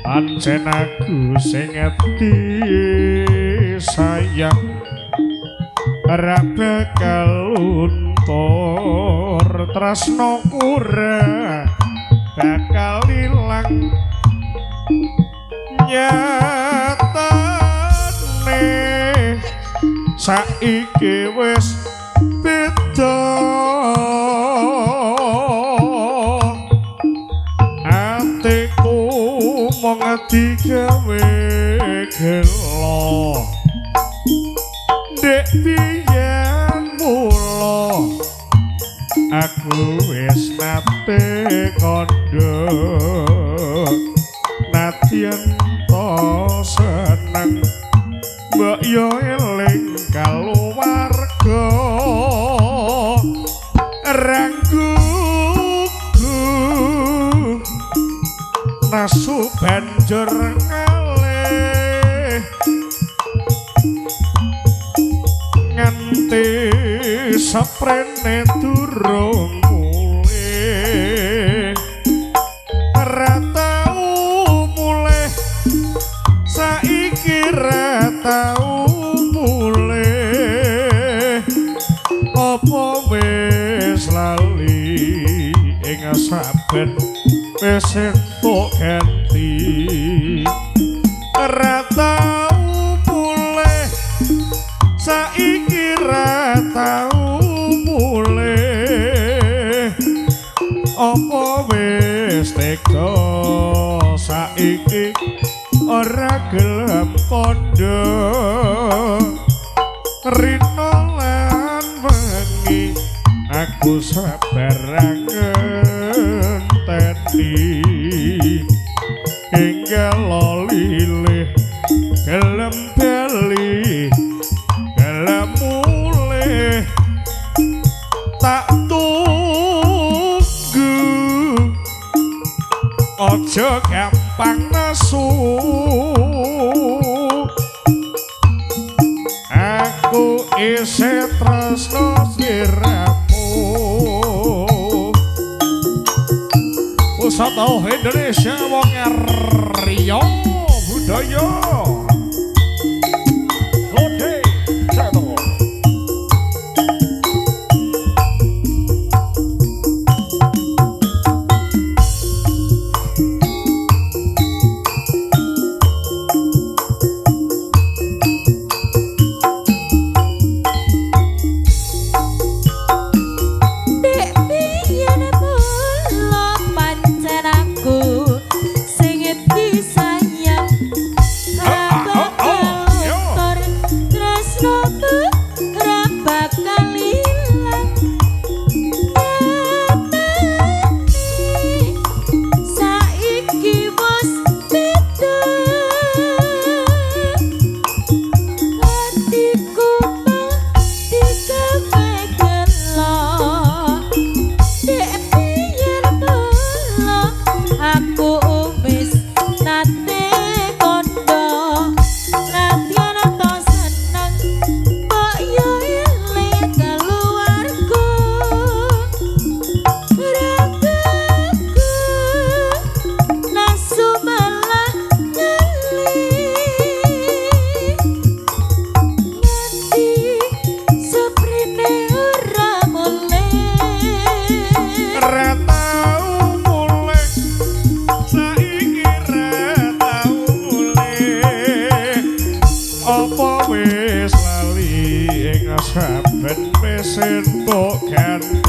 Pancen aku sing sayang ora bakal luntur, tresnoku ora bakal ilang. Nyatane saiki wis beda, atiku mung digawe gelo. Dek biyen mula aku wis nate kandha, nadyan to seneng mbok yo eling kaluwarga. Ranggugu nasu banjur ngalih, nganti saprene durung mulih. Ora tau mulih saiki, ra tau mulih. Apa wis lali ing saben wis entuk ganti? Ora tau mulih saiki, ra tau mulih. Apa wis tega saiki ora gelem kandha? Rina lan wengi aku sabar ngenteni, hingga lolilih gelem bali gelem mulih. Tak tunggu aja gampang nesu, aku isih tresno sliramu. Pusat Indonesia wong Rio budaya. Lode Seto. Dek biyen mula pancen aku sing disayang, ra bakal luntur tresnoku ra bakal ilang. Nyatane saiki wis beda, atiku mung digawe gelo. Dek biyen mula aku wis nate kandha, nadyan to seneng mbok yo eling keluarga. Ragaku nasu malah ngalih, nganti seprene ora mulih. Ora tau mulih saiki, ra tau mulih. Apa wis lali ing saben wis entuk ganti?